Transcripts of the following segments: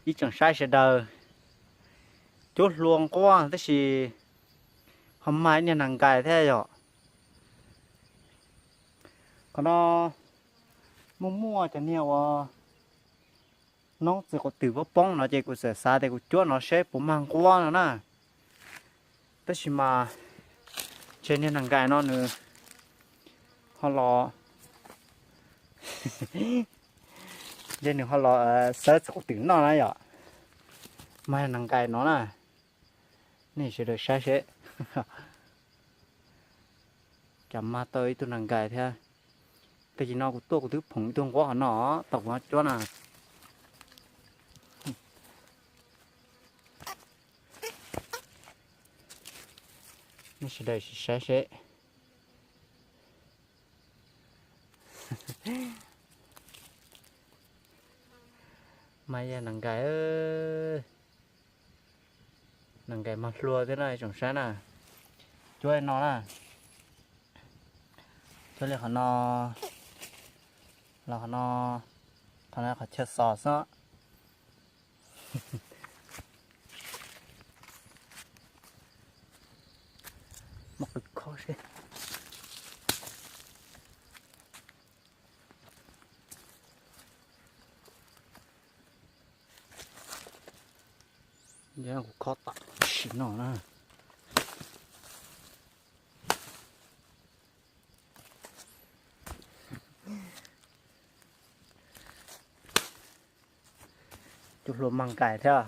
Ib tsoom saib sawv daws, cuab hlua nquab tab sis ho mag ib niag nas nkais thiab yom. Qhov no muaj muaj cov niag uas noob txiv quav twm poob poob no ces kuv txawm xav tias kuv cuab no seb puas mag nquab no na. Tab sis mas ntshe niag nas nkais no nws ho los, ntshe nws ho los xawb txiv quav twm noj na yom. Mag nas nkais no na, nej sawv daws saib seb. Cas mag tau ib tug nas nkais thiab. Tag kis no kuv tuaj kuv twb phoom ib tug nquab qhov no, tau kuv cuab na. Nej sawv daws sim saib seb. Mas yog nas nkais, nas nkais mas hlua thiab na tsoom saib na. Cuab li no na, cuab li qhov no, los qhov no, qhov no qhov chaw xos xwb. Muab qw khob seb. Kuv khob tam sim no na. Cov hlua mag nkais thiab.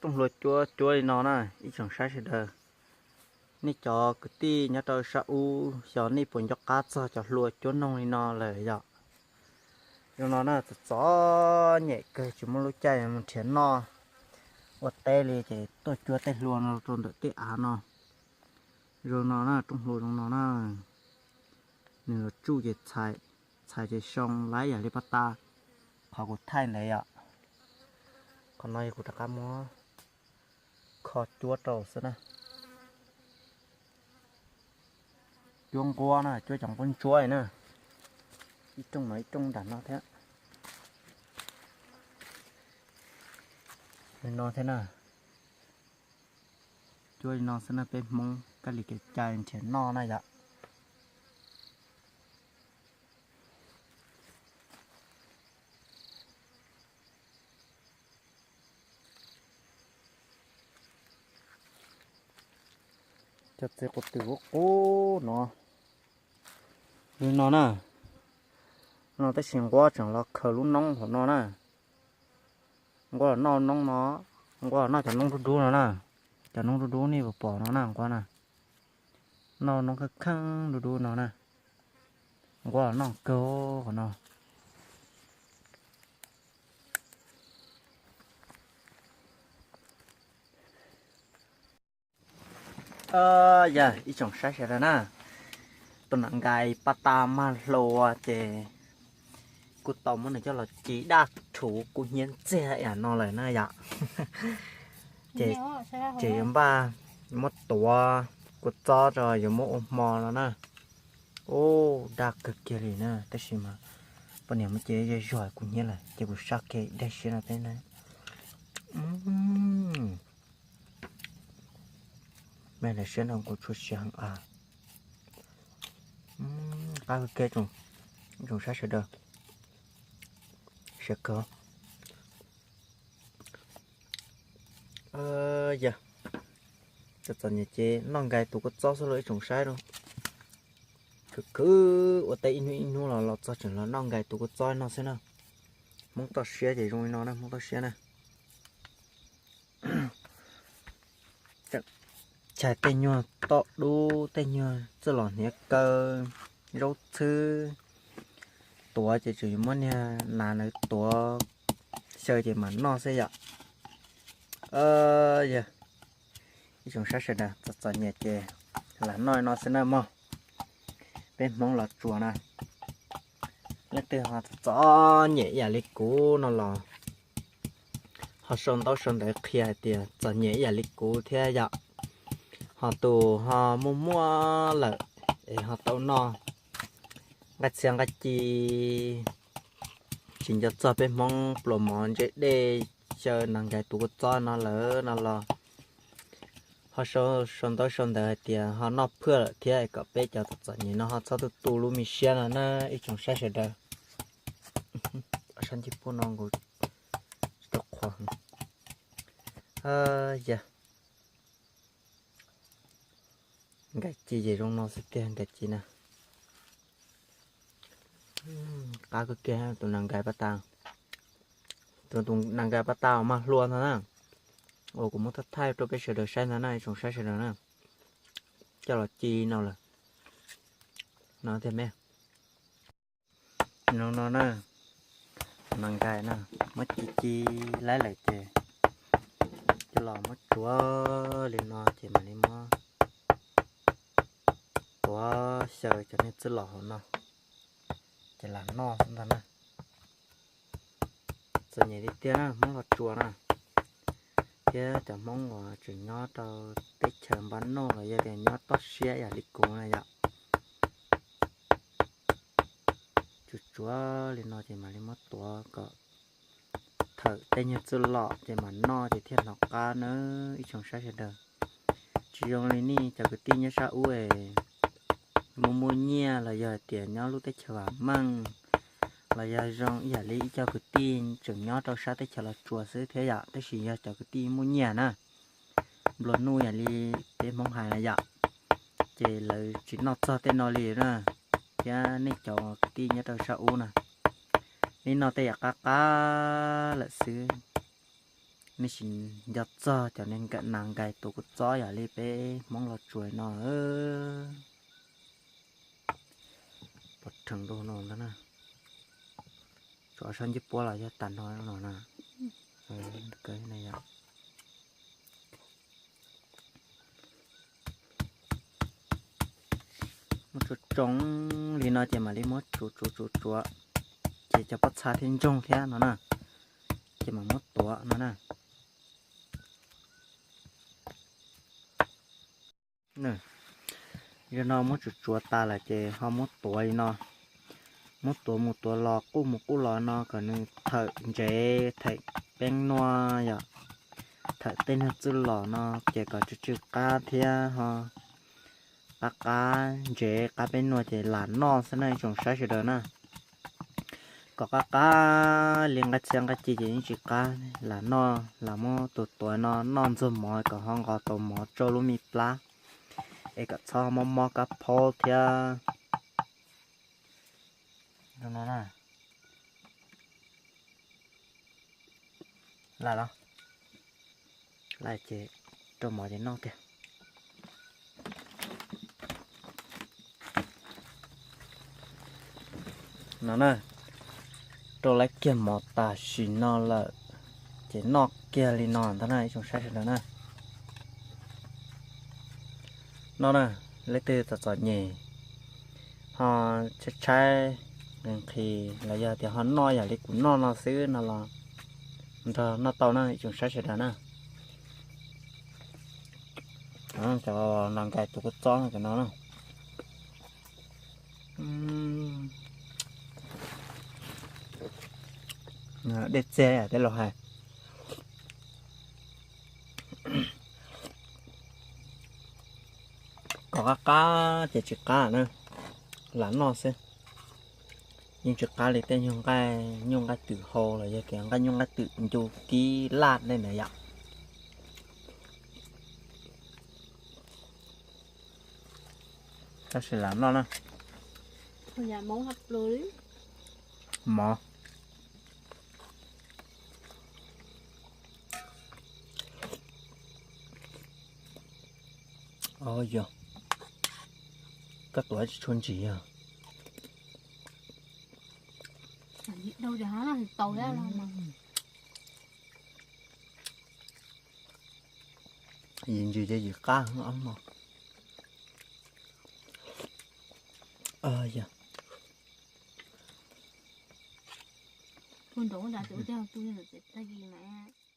Rooj hlua cuab cuab li no na ib tsoom saib sawv daws. Nej cov kwv tij nyob rau sab ub xyov nej puas nco qab txog cov hlua cuab noog li no lawm yom. Zoo no na txom txom nyem kawg tsis muaj lub caij mus nrhiav noj ua teb li ces tuaj cuab tej hlua no rau ntawm tej av no. Zoo no na rooj hlua zoo no na. Nws los tsuj ces txhais, txhais ces soo laiv yam li paj tas qhov kuv thaij ntawd yom. Qhov no yog kuv rov qab muab kho cuab rau xwb na. Cuab nquab na, cuab cov nquab ntsuab na. Ib rooj no ib rooj nram no thiab. Li no thiab na. Cuab li no xwb na, peb Hmoob kab li kev cai nrhiav noj na yom. Cov txiv quav twm qub qub no, li no na, no tab sis nquab tseem los khaws lub noob hauv no na. Nquab los noj noob no, nquab los noj cov noob dub dub no na. Cov noob dub dub nej puas pom no na nquab na. Noj noob kheej kheej dub dub no na. Nquab los noj kawg qhov no. Yog ib tsoom saib sawv daws na, tus nas nkais paj tas mag hlua ces kuj tau muab nws coj los ci daj rhuv kub hnyiab ntxiag ib yam no lawm na yom. Ces, ces yuav npaj muab tuav kua txob rau yuav muab ua hmo no na. Ub, daj kawg kiag li na, tab sis mas poj niam muab ci zuag zuag kub hnyiab lawm ces kuv sab kiag daig siab no peb na. Me daig siab no kuv tshua siab heev a. Qab kawg, tsoom saib sawv daws, siab kawg. Yog txom nyem ces noj nkais tus kua txob xwb los ib tsoom saib no. Khwv khwv ua teb ib hnub ib hnub los los txog tseem los noj nkais tus kua txob no xwb na. Hmoob toj siab ces zoo li no na, Hmoob toj siab na. Chais tej nyuag toj dub, tej nyuag txawj los hniav kaw, zaub txhwb, tuav ces tseem yuav muab niag nas ntawd tuav xyaw ces mam noj xwb yom. Yog ib tsoom saib sawv daws, txom txom nyem ces lam noj no xwb na mog. Peb Hmoob Los Tsuas na, leej twg ho txom txom nyem ib yam li kuv no los ho sau ntaub sau ntawv qhia hais tias txom nyem ib yam li kuv thiab yom. Ho tus ho muaj muaj lawm es ho tau noj nqaij txhia nqaij ci, tsis nco txog peb Hmoob pluas mov ntseb dej xyaw nas nkais tus kua txob no lawm no los ho sau ntaub sau ntawv hais tias ho noj phwj lawm thiab kom peb cov txom txom nyem no ho txhob tu tu lub me siab no na ib tsoom saib sawv daws. Sab ntsej puab no nkaus tsis tau qhuav. Yog nkais ci ces zoo no xwb tiag nkais ci na. Qab kawg kiag tus nas nkais paj tas, tus nas nkais paj tas uas mag hlua ntag na, uas kuv muab thaij thaij rau peb sawv daws saib ntag na ib tsoom saib sawv daws na. Coj los ci no lawm no thiab me. No no na, nas nkais na, muab ci ci laib lawm ces coj los muab tsuav li no ces mam li muab tuav xyaw cov niag txwj lom hauv no ces lam noj xwb ntag na. Txom nyem tiag tiag na Hmoob Los Tsuas na, thiab cov Hmoob uas tseem nyob rau teb chaws npab noj los yog tias nyob toj siab yam li kuv na yom. Tsuav tsuav li no ces mam li muab tuav kom thawm tej nyuag txwj lom ces mam noj ces thiaj hnov qab na ib tsoom saib sawv daws. Tsis zoo li nej cov kwv tij nyob sab ub es muaj muaj nyiaj los yog hais tias nyob lub teb chaws vam meej, los yog zoo ib yam li ib co kwv tij tseem nyob rau sab teb chaws Los Tsuas xwb thiab yom, tab sis yog cov kwv tij muaj nyiaj na, nplua nuj yam li peb Hmoob hais na yom, ces lawv tsis noj txog tej no li na. Thiab nej cov kwv tij nyob rau sab ub na, nej noj tej yam qab qab lawm xwb, nej tsis nco txog cov nas nkais tus kua txob yam li peb Hmoob Los Tsuas no. Pov rhees dua no ntag na. Tsuav sab ntsej puab los yog tas no no na. Muab tsuav tsoo li no ces mam li muab tsuav tsuav tsuav tsuav, ces cov pob txha thiaj ntsoog thiab no na, ces mam muab tuav no na. Yog no muab tsuav tsuav tas lawm ces ho muab tuav li no, muab tuav mus tuav los quj mus quj los no kom nws thawm ntsev thawm peeb nuaj yom, thawm tej nyuag txwj lom no ces kom tsw tsw qab thiab ho qab qab ntsev qab peeb nuaj ces lam noj xwb na ib tsoom saib sawv daws na. Kom qab qab li nqaij txhiab nqaij ci ces yeej tsis qab, lam noj lam muab tus tuav no noj ntxuag mov kom ho nqos tau mov tsau lub me plab, es kom txhob mob mob kab phaub thiab. Lam los, lam ces rau mov ces noj tiag. No na, rau lawv kiag mov tam sim no lawm, ces noj kiag li no ntag na ib tsoom saib sawv daws na. No na, leej twg txom txom nyem ho tshaib tshaib nqhis nqhis los yog tias ho noj yam li kuv noj no xwb no los nrog noj tau na ib tsoom saib sawv daws na. Cov nas nkais tus kua txob cov no na. Dej txiag tej laus hais. Kom qab qab ces tsis qab na, lam noj xwb. Yeej tsis qab li tej nyuag nqaij nyuj nqaij twm hau los yog tias nqaij nyuj nqaij twm ncu kib laj tej ntawd yom. Tab sis lam noj na. Mov. Yog koj tuav tsis tshua ntsim yog Dhau ces ho noj tsis tau thiab no mas. Yim ntsis ces yim qab ob hmos. Yog. Tus nraud ua cas tus ua cas tus tag kis mas.